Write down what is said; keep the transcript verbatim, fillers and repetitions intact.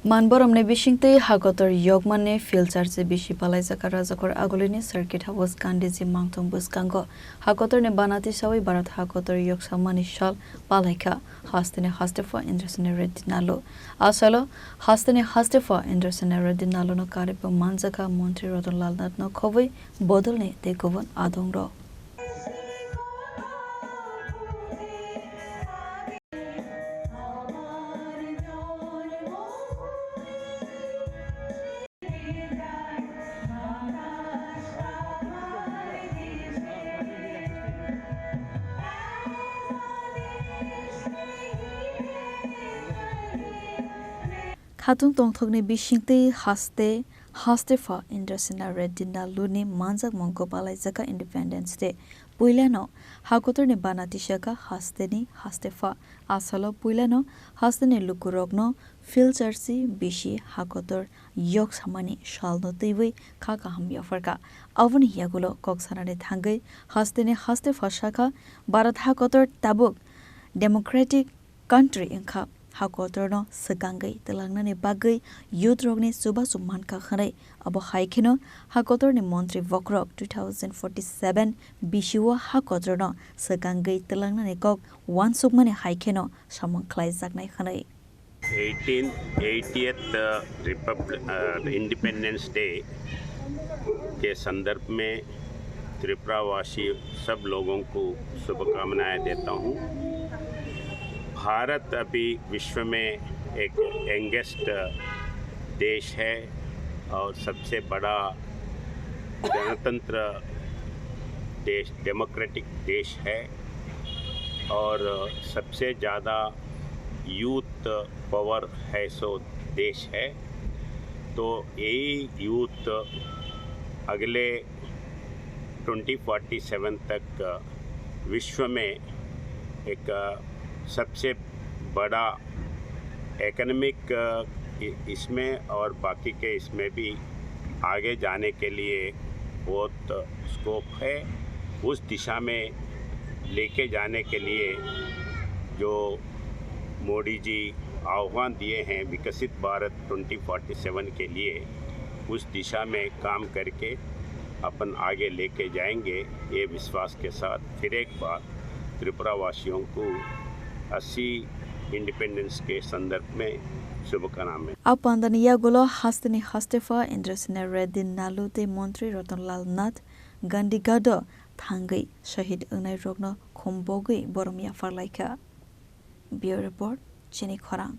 Manboromni bisingtwi hakotor yokmani philcharchi bisi palaijak Rajakhor Agulini Circuit House Gandhiji mangthung bwskango hakotorni bana tisawi Bharat hakotor yoksamani sal palaikha hasteni hastepha Indrasena Reddy Nallu. Asalo hasteni hastepha Indrasena Reddy Nalluno karwibo manjakha Montri Ratan Lal Nathno khobwi bodolni tei kubun adongrok. Khatung tongthokni bisingtwi haste hastepha Indrasena Reddy Nalluni manjakmung kwpalaijak kha Independence Day. Puilano hakotorni bana tisakha hasteni hastepha. Asalo puilano hasteni lukurokno philcharchi bisi hakotor yoksamani salno twiwi kha kaham yapharkha. Aboni yagulo kok sanani thangwi hasteni hastepha sakha Bharat hakotor tabuk democratic country wngkha. Hakotorno swkangwi twlangnani bagwi youth rokni chubachu mankha hwnwi. Abo hai kheno hakotorni montri bokhorok two thousand forty-seven bisio hakotorno swkangwi twlangnani kok uansukmani hai kheno samung khlaijaknai hwnwi. eighteenth, eightieth Republic, uh, Independence Day के संदर्भ में त्रिपुरावासी सब लोगों को शुभकामनाएं देता हूँ। भारत अभी विश्व में एक यंगेस्ट देश है और सबसे बड़ा गणतंत्र देश, डेमोक्रेटिक देश है और सबसे ज़्यादा यूथ पावर है सो देश है। तो यही यूथ अगले ट्वेंटी फ़ोर्टी सेवन तक विश्व में एक सबसे बड़ा इकोनॉमिक इ-, इसमें और बाकी के इसमें भी आगे जाने के लिए बहुत स्कोप है। उस दिशा में लेके जाने के लिए जो मोदी जी आह्वान दिए हैं विकसित भारत ट्वेंटी फ़ोर्टी सेवन के लिए, उस दिशा में काम करके अपन आगे लेके जाएंगे, ये विश्वास के साथ फिर एक बार त्रिपुरा वासियों को अस्सी इंडिपेंडेंस के संदर्भ में शुभकामनाएं। A pandani yagulo hasteni hastepha Indrasena Reddy Nallu tei montri Ratan Lal Nath Gandhi Gado thangwi shahid wngnai rokno khum bogwi borom yapharlaikha. Bureau Report, Chini Khorang.